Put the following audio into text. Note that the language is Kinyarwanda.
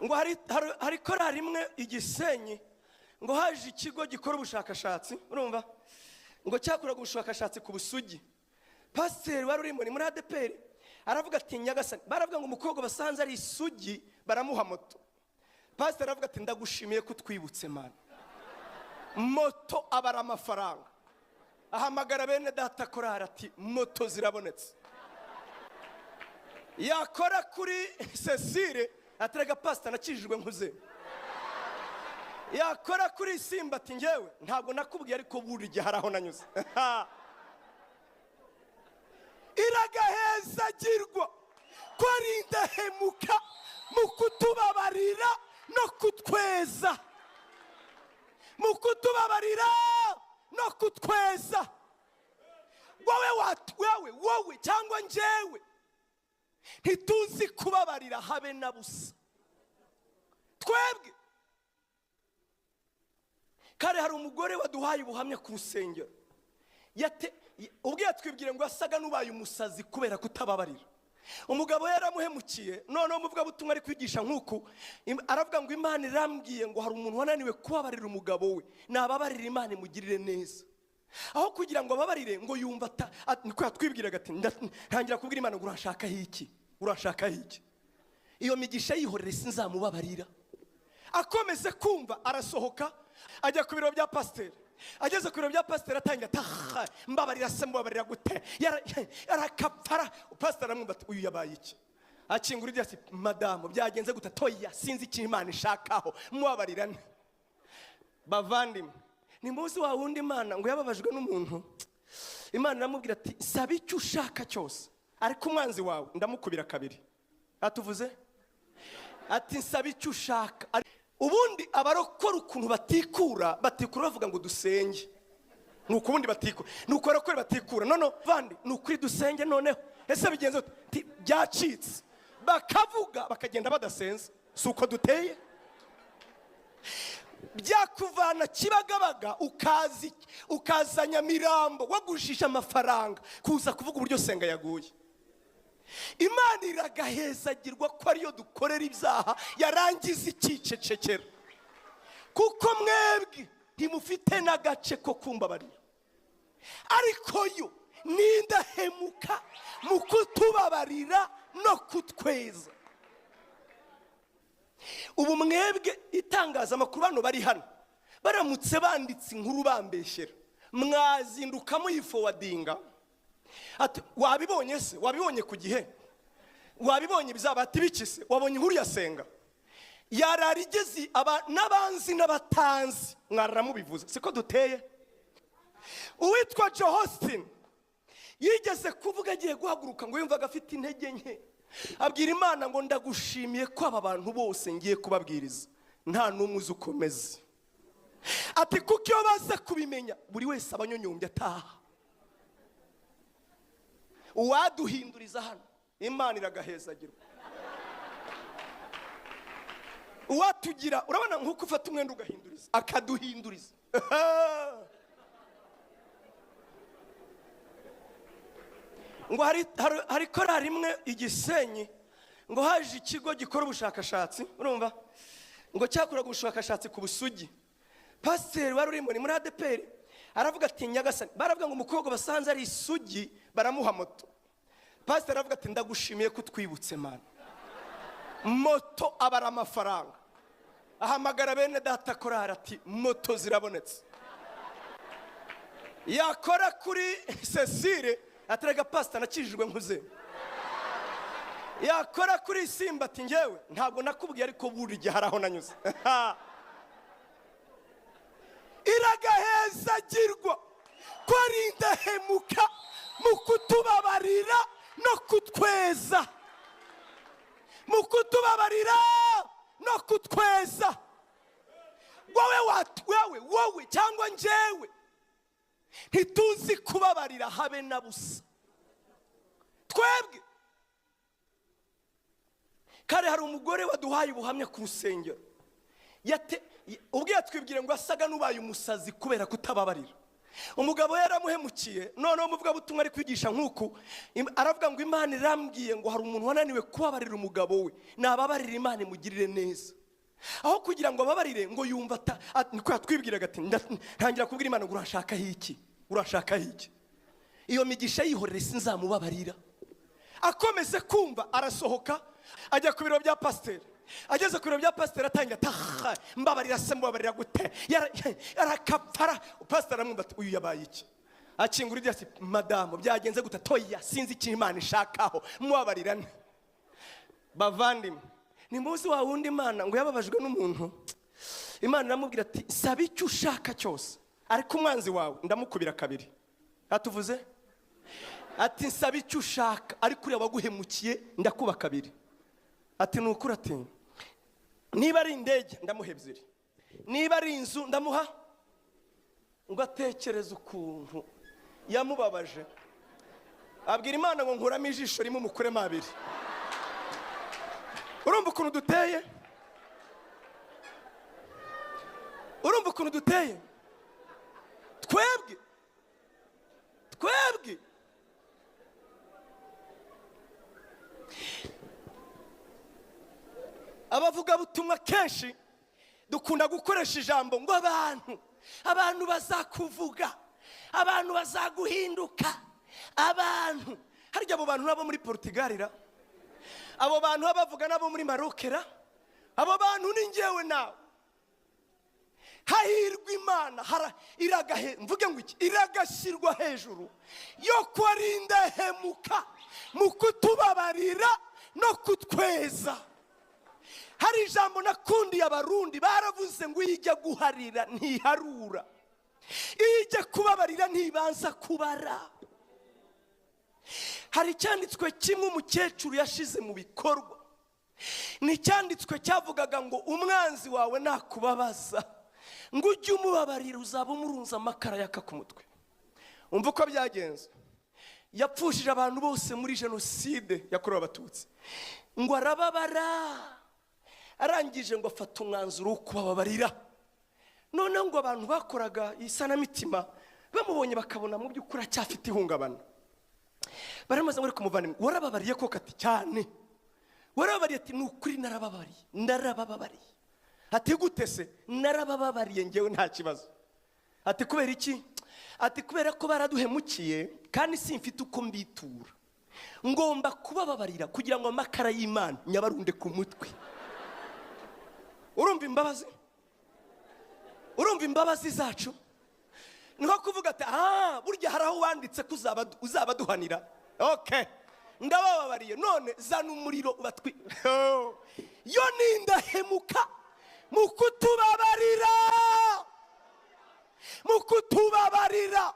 Ngo hari korari imwe igisenyi, ngo haje ikigo gikora ubushakashatsi, urumva ngo cyakoraga ubushakashatsi ku busugi. Pasiteri wari urimo ni muri ADEPR aravuga ati nyagasani, baravuga ngo umukobwa basanze ari isugi baramuha moto. Pasiteri aravuga ati ndagushimiye ko utwibutse mana. Moto abara amafaranga, ahamagara bene data korari ati moto zirabonetse. Yakora kuri Cecile aterega pasita nakijijwe nkuze. Yakora kuri Simba ati njyewe ntabwo nakubwiye ariko buri gihe hari aho nanyuze. Iragahezagirwa ko ari indahemuka mu kutubabarira no kutweza, mu kutubabarira no kutweza. Wowe wowe cyangwa njyewe ntituzi kubabarira habe na busa twebwe. Kare hari umugore waduhaye ubuhamya ku rusengero, ubwo yatwibwira ngo yasaga n'ubaye umusazi kubera kutababarira. Umugabo yaramuhemukiye, noneho umuvugabutumwa ari kwigisha nk'uku aravuga ngo Imana irambwiye ngo hari umuntu wananiwe kubabarira umugabo we, nababarira Imana imugirire neza. Aho kugira ngo ababarire ngo yumva niko yatwibwiraga ati ntangira kubwira Imana ngo urashakaho iki, urashakaho iki, iyo migisha yihorere sinzamubabarira. Akomeze kumva arasohoka ajya ku biro bya pasiteri. Ageze ku biro bya pasiteri atangira ati mbabarira se, mbabarira gute, arakapfara. Pasiteri aramwumva ati uyu yabaye iki? Akingura idirishya ati madamu byagenze gute? Toya sinzi icyo Imana ishakaho, mubabarira nte? Bavandimwe, ni muzi wa wundi Imana ngo yababajwe n'umuntu, Imana iramubwira ati saba icyo ushaka cyose ariko umwanzi wawe ndamukubira kabiri. Atuvuze ati nsaba icyo ushaka. Ubundi abarokora ukuntu batikura, batikura bavuga ngo dusenge, nuko ubundi batikura, nuko abarokore batikura none vandi ni ukuri dusenge noneho ese bigenze ute? Byacitse bakavuga bakagenda badasenze, si uko duteye. Byakuvana Kibagabaga ukaza Nyamirambo wagujije amafaranga kuza kuvuga uburyo senga yaguye. Imana iragahezagirwa ko ariyo dukorera ibyaha yarangiza ikicecekera, kuko mwebwe ntimufite n'agace ko kumbabarira, ariko yo n'indahemuka mu kutubabarira no kutweza. Ubu mwebwe itangazamakuru bano bari hano baramutse banditse inkuru bambeshyera, mwazinduka muyifowadinga ati wabibonye se, wabibonye ku gihe, wabibonye bizaba ati biki se, wabonye inkuru ya senga yarara igeze n'abanzi n'abatanzi mwarara mubivuze, siko duteye. Uwitwa Joe Austin yigeze kuvuga agiye guhaguruka ngo yumvaga afite intege nke, abwira Imana ngo ndagushimiye ko aba bantu bose ngiye kubabwiriza nta n'umwe uzi ukomeze, ati kuko iyo baza kubimenya buri wese abanyonyombye ataha. Uwaduhinduriza hano Imana iragahezagirwa. Uwatugira, urabona nkuko ufata umwenda ugahinduriza, akaduhinduriza. Ngo hari korari imwe igisenyi, ngo haje ikigo gikora ubushakashatsi, urumva ngo cyakoraga ubushakashatsi ku busugi. Pasiteri wari urimo ni muri ADEPR aravuga ati nyagasani, baravuga ngo umukobwa basanze ari isugi baramuha moto. Pasiteri aravuga ati ndagushimiye ko utwibutse mana. Moto abara amafaranga, ahamagara bene data korari ati moto zirabonetse. Yakora kuri Cecile aterega pasita nakijijwe nkuze. Yakora kuri Simba ati njyewe ntabwo nakubwiye ariko buri gihe hari aho nanyuze. Iragahezagirwa ko ari indahemuka mu kutubabarira no kutweza, mu kutubabarira no kutweza. Wowe wowe cyangwa njyewe ntituzi kubabarira habe na busa twebwe. Kare hari umugore waduhaye ubuhamya ku rusengero, ubwo yatwibwira ngo yasaga n'ubaye umusazi kubera kutababarira. Umugabo yaramuhemukiye, noneho umuvugabutumwa ari kwigisha nk'uku aravuga ngo Imana irambwiye ngo hari umuntu wananiwe kubabarira umugabo we, nababarira Imana imugirire neza. Aho kugira ngo ababarire ngo yumva niko yatwibwiraga ati ntangira kubwira Imana ngo urashakaho iki, urashakaho iki, iyo migisha yihorere sinzamubabarira. Akomeze kumva arasohoka ajya ku biro bya pasiteri. Ageze ku biro bya pasiteri atangira ataha, mbabarira se, mbabarira gute, arakapfara. Pasiteri aramwumva ati uyu yabaye iki? Akingura idirishya ati madamu byagenze gute? Toya sinzi icyo Imana ishakaho, mubabarira nte? Bavandimwe, nimuzi wa wundi Imana ngo yababajwe n'umuntu, Imana iramubwira ati saba icyo ushaka cyose, ariko umwanzi wawe ndamukubira kabiri. Atuvuze ati nsaba icyo ushaka, ariko uriya waguhemukiye ndakuba kabiri. Ati nukuri, ati niba ari indege ndamuha ebyiri, niba ari inzu ndamuha. Ngo atekereze ukuntu yamubabaje, abwira Imana ngo nkuramo ijisho rimwe umukuremo abiri. Urumva ukuntu duteye? Urumva ukuntu duteye? Twebwe abavugabutumwa kenshi dukunda gukoresha ijambo ngo abantu bazakuvuga, abantu bazaguhinduka, abantu. Harya abo bantu nabo muri Portugal ra, abo bantu bavuga nabo muri Maroc ra, abo bantu ni njyewe nawe. Hahirwa Imana iragahe, mvuge ngo iki, iragashyirwa hejuru yo kurinda hemuka mu kutubabarira no kutweza. Hari ijambo nakundiye Abarundi, baravuze ngo ijya guharira ntiharura, ijya kubabarira ntibanza kubara. Hari icyanditswe kimwe umukecuru yashize mu bikorwa, ni icyanditswe cyavugaga ngo umwanzi wawe nakubabaza ngo ujye umubabarira uzaba umurunze amakara yaka ku mutwe. Umva uko byagenze. Yapfushije abantu bose muri jenoside yakorewe Abatutsi, ngo arababara, arangije ngo afata umwanzuro wo kubababarira. Noneho ngo abantu bakoraga isanamitima bamubonye bakabona mu by'ukuri acyafite ihungabana, baramaze ngo kumuvana, warababariye koko? Ati cyane. Warababariye? Ati ni ukuri narababariye, narababariye. Ati gute se? Narabababariye ngewe nta kibazo. Ati kubera iki? Ati kubera ko baraduhemukiye kandi simfite uko mbitura, ngomba kubababarira kugira ngo amakara y'Imana nyabarunde ku mutwe. Urumva imbabazi? Urumva imbabazi zacu? Niho kuvuga ati burya hari aho wanditse ko uzabaduhanira. Okay, ndabababariye, none zana umuriro ubatwi. Yo nindahemuka mu kutubabarira, mu kutubabarira.